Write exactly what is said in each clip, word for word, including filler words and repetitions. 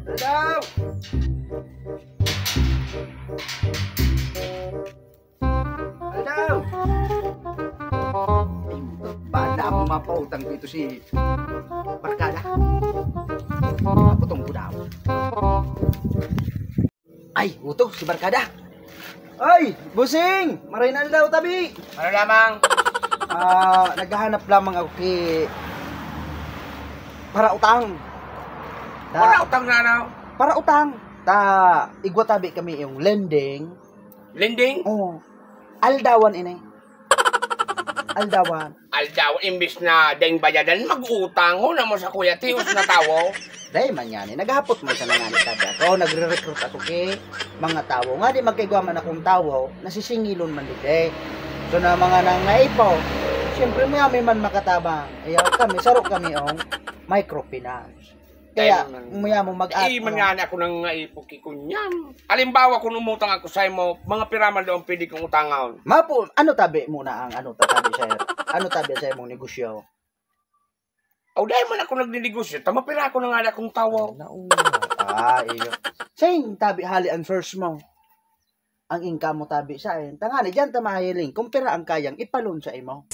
Aldaw! Aldaw! Ay, bala akong mapautang dito si Barkada. Maputong ko daw. Ay, uto, si Barkada. Ay, Busing! Maray na aldaw, tabi! Ano lamang? Ah, naghahanap lamang ako ki para utang. Ta- Wala utang na ano? Para utang. Ta, igwa tabi kami yung lending. Lending? Oo. Aldawan ini. Aldawan. Aldaw, imbis na daing bayadan, mag-utang. Huna mo sa Kuya Tios na tawo. Dai man ngani, naghapot man sa mga ni tabi ako, nagre-recruit ako ki mga tawo. Nga di magkaigwa man akong tawo, nasisingilon man digdi. So na mga nangaipo, siyempre mayami man makatabang. Ayaw kami, saro kami ong microfinance. Kaya, Dai man. Muya mo mag-at-, Dai man mga ngani ako nangaipo ki kunyan. Halimbawa, kung umutang ako sa imo, mga pira man daw ang pwede kong utangon. Mapo, ano tabi muna ang ano ta tabi, sir? Ano tabi sa imong negosyo? Aw, dai man ako nagninegosyo, ta mapira ako na nga akong tawo. Nauna. Ah, iyo. Sing tabi hali ang source mo. Ang income mo tabi sa akin. Tangani, diyan ta mahiling kung pira ang kayang ipalon sa imo.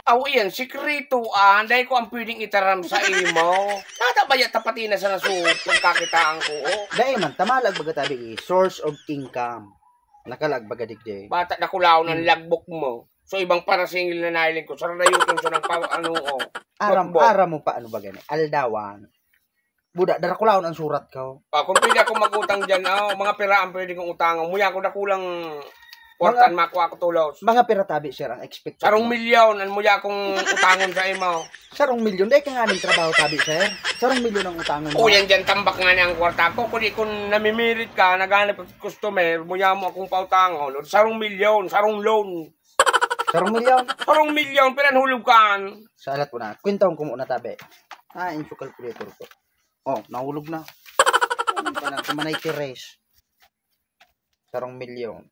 Aw, iyan, sikreto, ah. Dai ko ang pwedeng itaram sa imo. Nada baya ta pati na sa nasu pagkakitaan ko, oh. Dai man, tamalag baga tabi, eh, source of income. Nakalag baga digdi. Bata na kulaw ng Hmm. lagbok mo. So, ibang parasingil na nahiling ko. Sarang dayuton sa nagpa-, ano, oh. Aram, Lagbok. Aram mo pa, ano ba gani? Aldawan. Buda, Drakulahon ang surat ko. Ah, kung pwede ako mag-utang dyan, ah, mga pira ang pwede kong utangan. Muya ako dakulang kwartan, Mga, makuha ko tulos. Mga pira tabi, sir, ang expected Sarong mo? Milyon, ang muya akong utangon sa imo. Sarong milyon, dai ka nga ng trabaho tabi, sir. Sarong milyon ang utangan mo. O, yan dyan, tambak nga niya ang kwarta ko. Kundi kung namimirit ka, naghanap ka customer, muya mo akong pautangon. Sarong milyon, sarong loan. Sarong milyon? Sarong milyon, pira ang hulog kan? Sa alat ko na. Kwentahon ko muna, tabi. Ah, inso calculator ko. Oh, nahulog na. Ano pa lang, kumanay tires. Sarong milyon.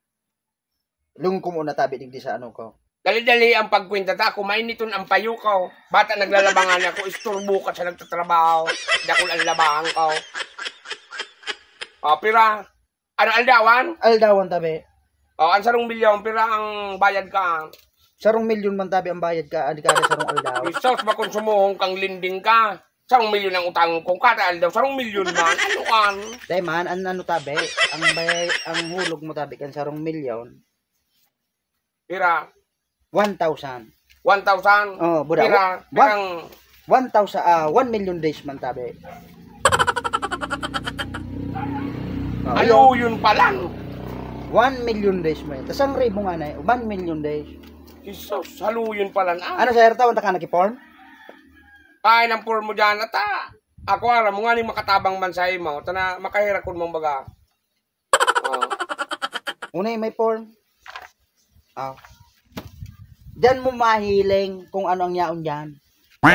Lung ko muna, tabi, digdi sa ano ko. Dali-dali ang pagkwenta ta, kumainiton ang payo ko. Bata naglalabangan ako, isturbo ka sa nagtatrabaho. Dakul ang labangan ko. O, pira? Ano, aldawan? Aldawan, tabi. O, ang sarong milyon, pira ang bayad ka? Sarong milyon man, tabi, ang bayad ka, adi kada sarong aldaw. Isos, makonsumohon kang lending ka. Sarong milyon ang utang ko, kada aldaw, sarong milyon man. Ano an? Dai man, an-, ano, tabi, ang bay-, ang hulog mo, tabi, kan sarong milyon. Pira? One thousand. One thousand? Oh, buda. Pira? Wa-, one, Pirang one thousand, ah, one million days man, tabi. Oh, Ayo, yun. Yun pala, no? One million days man. Tas ang ribo nga na, one million days. Jesus, haluyon pala na. Ano, sir, tawan ta ka nag-form? Ay, nang form mo dyan, ata. Ako, aram mo nga, ni makatabang man sa imo. Tana, makahirakon mong baga. Oh. Unay may form. Ah. Diyan mo mahiling kung ano ang yaon diyan.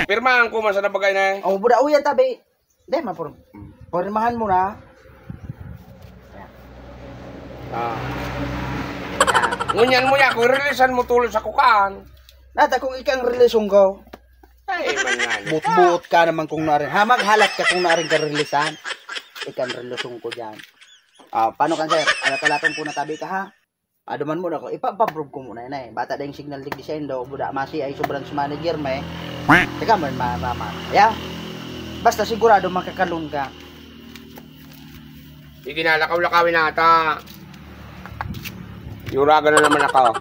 Pirmahan ko man sa nabagay na eh. Oh, buda, uyan, tabi. Di, ma-form. Pormahan mo na. Ah. Yan. Ngunyan mo yan, kung releasean mo tulos sa kukaan. Nata, kung ikang relasyon ko. Ay, man nga. Buot-buot ka naman kung naarin. Ha, maghalat ka kung naarin ka releasean. Ikang relasyon ko dyan. Ah, paano kan, sir? Alat-alaton ko na tabi ka, ha? Aduman mo na ko, ipa-approve ko muna yun eh. Bata dahil signal digdi sa indo, buda masi ay sobrang manager may. Teka mo, ma-, ma-, ma-, ya? Basta sigurado makakalon ka. Sige na, lakaw-lakawin na ata. Yuragan na naman ako.